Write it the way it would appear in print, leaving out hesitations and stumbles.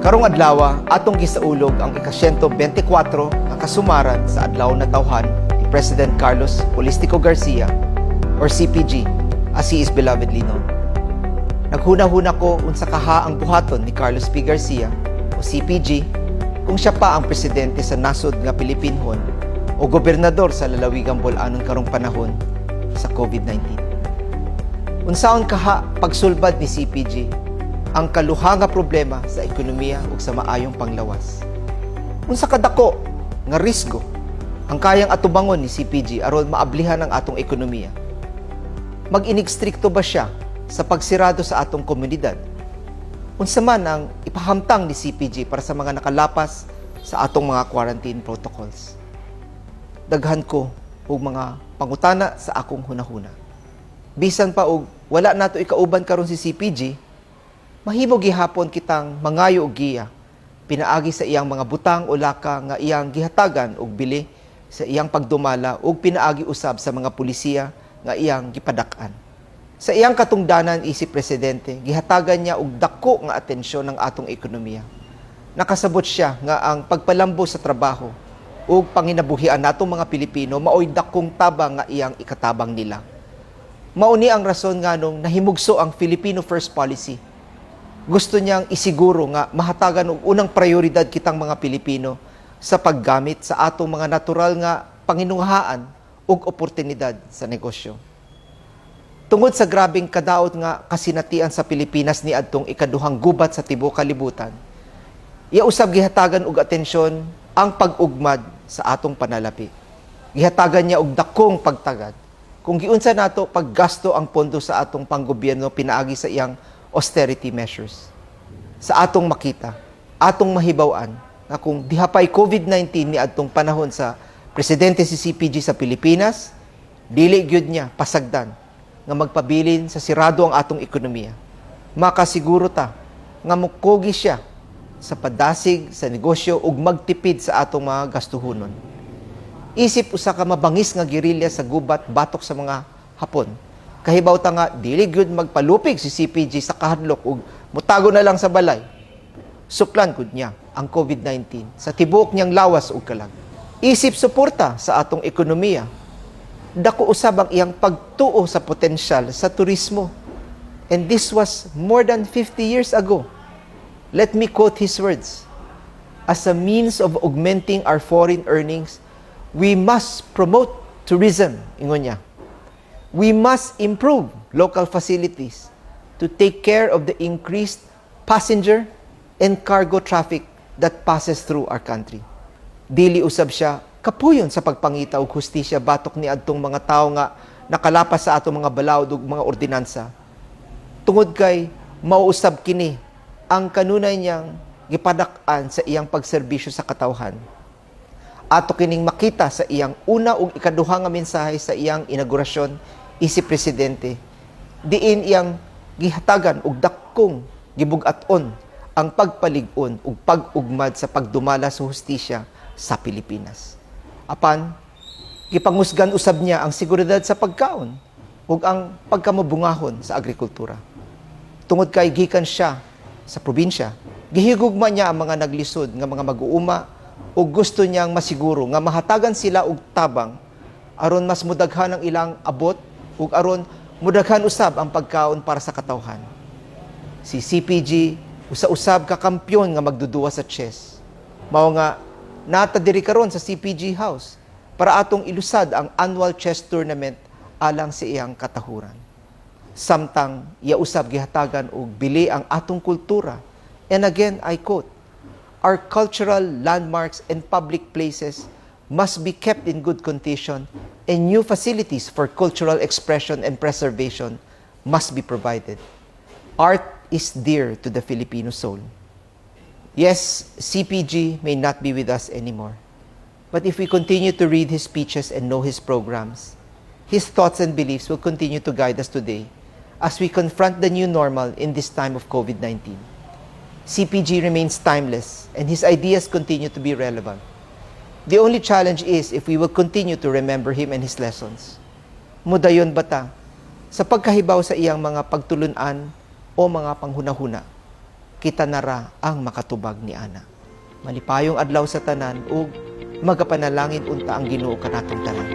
Karong adlaw, atong gisaulog ang ika-124 nga kasumaran sa adlaw natawhan ni President Carlos Polistico Garcia, or CPG as he is belovedly known. Naghuna-huna ko unsa kaha ang buhaton ni Carlos P. Garcia o CPG kung siya pa ang presidente sa nasod nga Pilipinhon o gobernador sa lalawigang Bol-anon karong panahon sa COVID-19. Unsaon kaha pagsulbad ni CPG ang kaluha nga problema sa ekonomiya ug sa maayong panglawas? Unsa kadako nga risgo ang kayang atubangon ni CPG aron maablihan ang atong ekonomiya? Mag-inig-strikto ba siya sa pagsirado sa atong komunidad? Unsa man ang ipahamtang ni CPG para sa mga nakalapas sa atong mga quarantine protocols? Daghan ko og mga pangutana sa akong hunahuna. Bisan pa og wala nato ikauban karon si CPG, mahimo gihapon kitang mangayo og giya pinaagi sa iyang mga butang o laka nga iyang gihatagan og bili sa iyang pagdumala ug pinaagi usab sa mga pulisiya nga iyang gipadak-an. Sa iyang katungdanan isip presidente, gihatagan niya og dako nga atensyon ng atong ekonomiya. Nakasabot siya nga ang pagpalambo sa trabaho ug panginabuhian natong mga Pilipino maoy dakong tabang nga iyang ikatabang nila. Mao ni ang rason nganong nahimugso ang Filipino First Policy. Gusto niyang isiguro nga mahatagan og unang prioridad kitang mga Pilipino sa paggamit sa atong mga natural nga panginunghaan ug oportunidad sa negosyo. Tungod sa grabeng kadaot nga kasinatian sa Pilipinas ni adtong ikaduhang gubat sa tibuok kalibutan, iya usab gihatagan og atensyon ang pag-ugmad sa atong panalapi. Gihatagan niya og dakong pagtagad kung giunsa nato paggasto ang pondo sa atong panggobyerno pinaagi sa iyang austerity measures. Sa atong makita, atong mahibaw-an nga kung diha pa'y COVID-19 ni adtong panahon sa presidente si CPG sa Pilipinas, dili gyud niya pasagdan nga magpabilin sa sirado ang atong ekonomiya. Makasiguro ta nga mukugi siya sa padasig sa negosyo ug magtipid sa atong mga gastuhunon. Isip usa ka mabangis nga gerilya sa gubat batok sa mga Hapon, kahibaw ta nga dili gyud magpalupig si CPG sa kahadlok ug mutago na lang sa balay. Suklan gud niya ang COVID-19 sa tibuok niyang lawas ug kalag. Isip suporta sa atong ekonomiya, dako usab ang iyang pagtuo sa potensyal sa turismo. And this was more than 50 years ago. Let me quote his words. "As a means of augmenting our foreign earnings, we must promote tourism," ingon niya. "We must improve local facilities to take care of the increased passenger and cargo traffic that passes through our country." Dili usab siya kapuyon sa pagpangita og hustisya batok ni adtong mga tawo nga nakalapas sa atong mga balaod ug mga ordinansa. Tungod kay mauusab kini ang kanunay niyang gipadak-an sa iyang pagserbisyo sa katawhan. Ato kining makita sa iyang una ug ikaduha nga mensahe sa iyang inaugurasyon isip presidente, diin iyang gihatagan og dakong gibug-aton ang pagpalig-on ug pag-ugmad sa pagdumala sa hustisya sa Pilipinas. Apan gipangusgan usab niya ang seguridad sa pagkaon ug ang pagkamabungahon sa agrikultura. Tungod kay gikan siya sa probinsya, gihigugma niya ang mga naglisod nga mga mag-uuma ug gusto niyang masiguro nga mahatagan sila og tabang aron mas mudaghan ang ilang abot ug aron mudaghan usab ang pagkaon para sa katawhan. Si CPG usa-usab ka kampyon nga magduduwa sa chess. Mao nga nata diri karon sa CPG House para atong ilusad ang annual chess tournament alang sa iyang katahuran. Samtang iya usab gihatagan og bili ang atong kultura. And again, I quote, "Our cultural landmarks and public places must be kept in good condition and new facilities for cultural expression and preservation must be provided. Art is dear to the Filipino soul." Yes, CPG may not be with us anymore. But if we continue to read his speeches and know his programs, his thoughts and beliefs will continue to guide us today as we confront the new normal in this time of COVID-19. CPG remains timeless and his ideas continue to be relevant. The only challenge is if we will continue to remember him and his lessons. Mudayon ba ta sa pagkahibaw sa iyang mga pagtulunan o mga panghunahuna? Kita na ra ang makatubag ni ana. Malipayong adlaw sa tanan ug magapanalangin unta ang Ginoo kanatong tanan.